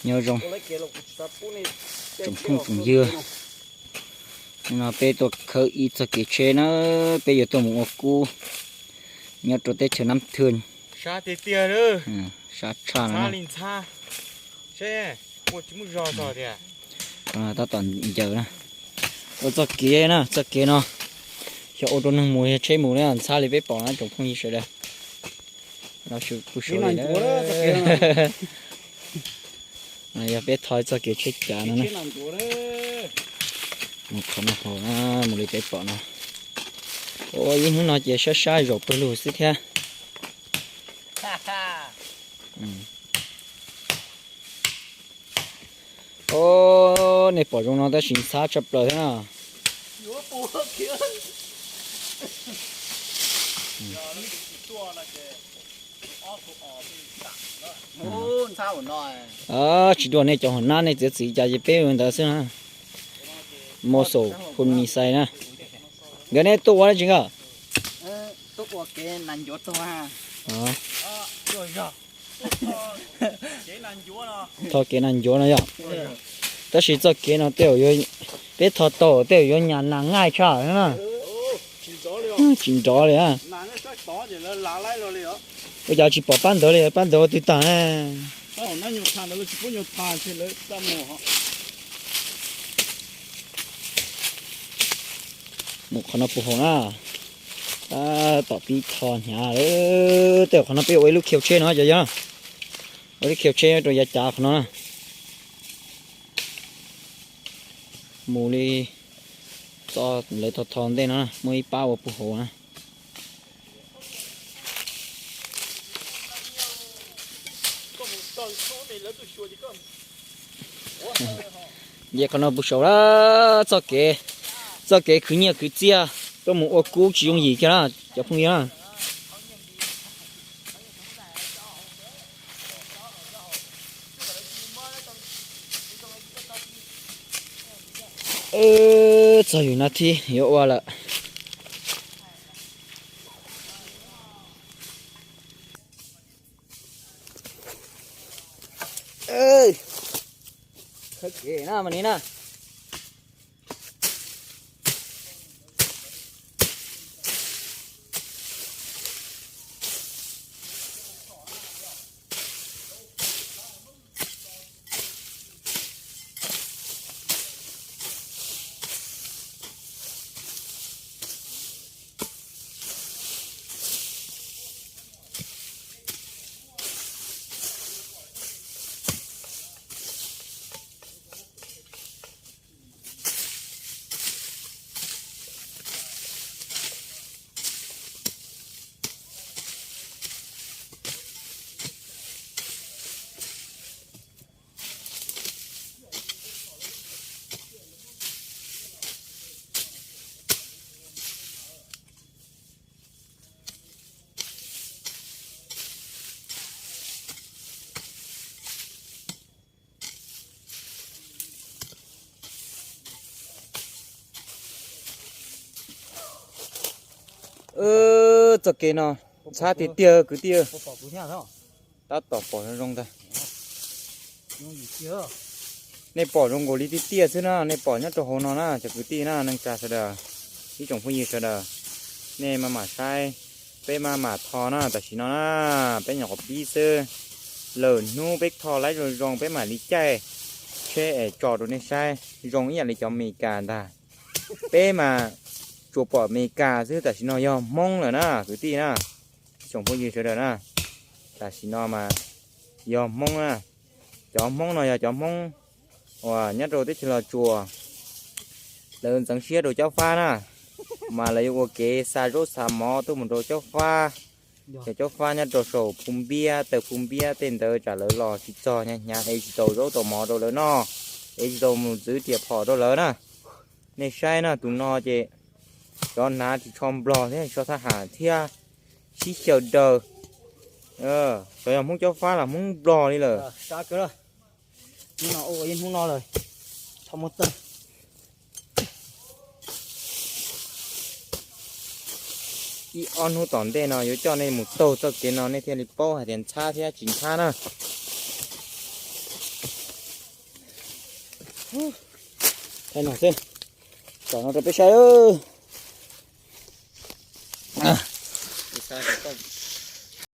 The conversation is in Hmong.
Nyob zoo tsoom phooj tsoom ywg, no peb tuaj khawb ib txoj kev tsheb na, peb yuav tuaj mus ua kub nyob rau teb chaws Nab Thwj. Sab tiag tiag, sab tshaj no. Tab tom ncaws na. Ua txoj kev na, txoj kev no xyov ua rau neeg mus yog tsheb mus na, ntxhab li peb pom na tsoom phooj ywg sawv daws. Kuj suav li. Yog peb tho txoj kev tsheb cav no na. Mus qhov no hauv na, mus li peb pom no. Ua ib hnub no ces sab sab zaum pawg lug xwb thiab. Os, nej pom zoo no tab sis ntxhab tshaj plaws thiab na. Tsis dua nej cov hauv nab nej txiav txim cas ces peb ua ntawd xwb na. Mos xaum phun mis xais na. Nkawd neb tuaj ua dab tsi nkawd? Tho kev nas ncuav no yom. Tab sis txoj kev no tej zaum peb tho tau tej zaum yuav nyas nas nqaij tshaj na. Tsis nrov li. Ua cas tsis pom pab ntawd li, pab ntawd ua twg tag na? Mus qhov no puag hauv na. Tab tom pib tho hnyav lawm. Tej zaum qhov no peb ua ib lub khiv tsheb no cov yog. Ua lub khiv tsheb rau yav cav qhov no na. Mus li txo lawv tho tho ntej no na, muaj ib pab ua puag hauv na. Nce qhov no puag saud lawm, txoj kev, txoj kev khwv nyiaj khwv txiaj tuaj mus ua kub tsis yooj yim kiag na cov phooj ywg na. Txog yus nab thib yuav ua lawm. Khawb kev na mas ni na. Txoj kev no ntxhab tiag tiag kwv tij. Tab tom pom zoo zoo ntag. Nej pom zoo nkaus li tiaj tiaj xwb na, nej pom nyob rau hauv no na cov kwv tij na neej tsa sawv daws, ib tsoom phooj ywg sawv daws. Nej maj mam saib, peb maj mam tho na, tam sim no na peb nyuam qhuav pib xwb. Lwm hnub peb tho laib zoo zoo peb mam li caij tsheb es tso rau nej saib zoo ib yam li cov Amelikas ntag. Peb mas tsuas pom Amelikas xwb, tam sim no yog Hmoob lawm na kwv tij na, ib tsoom phooj ywg sawv daws na. Tam sim no mas yog Hmoob na, cov Hmoob no yog cov Hmoob uas nyob rau teb chaws Los Tsuas, lawv ntxeev siab rau Cob Fab na, mas lawv yuav ua kev xa zaub xa mov tuaj mus rau Cob Fab. Cov Cob Fab nyob rau saum Phu Npiab, taw Phu Npiab tej ntawd tsam lawv los tsis txog, hnyav hnyav es tsis tau zaub tau mov rau lawv noj, es tsis tau mus txwv riam phom rau lawv na. Nej saib na, tus no ces cov hnav ris tsho Nplog thiab, ris tsho thab ham thiab, sib xyaw daws. Xyov yog Hmoob Cob Fab los Hmoob Nplog li lawm. Ib ob hnub tom ntej no yuav coj nej mus taug txoj kev no nej thiaj li paub hais tias ntxhab thiab tsis ntxhab na. Thaij no xwb, tsom no rau peb saib.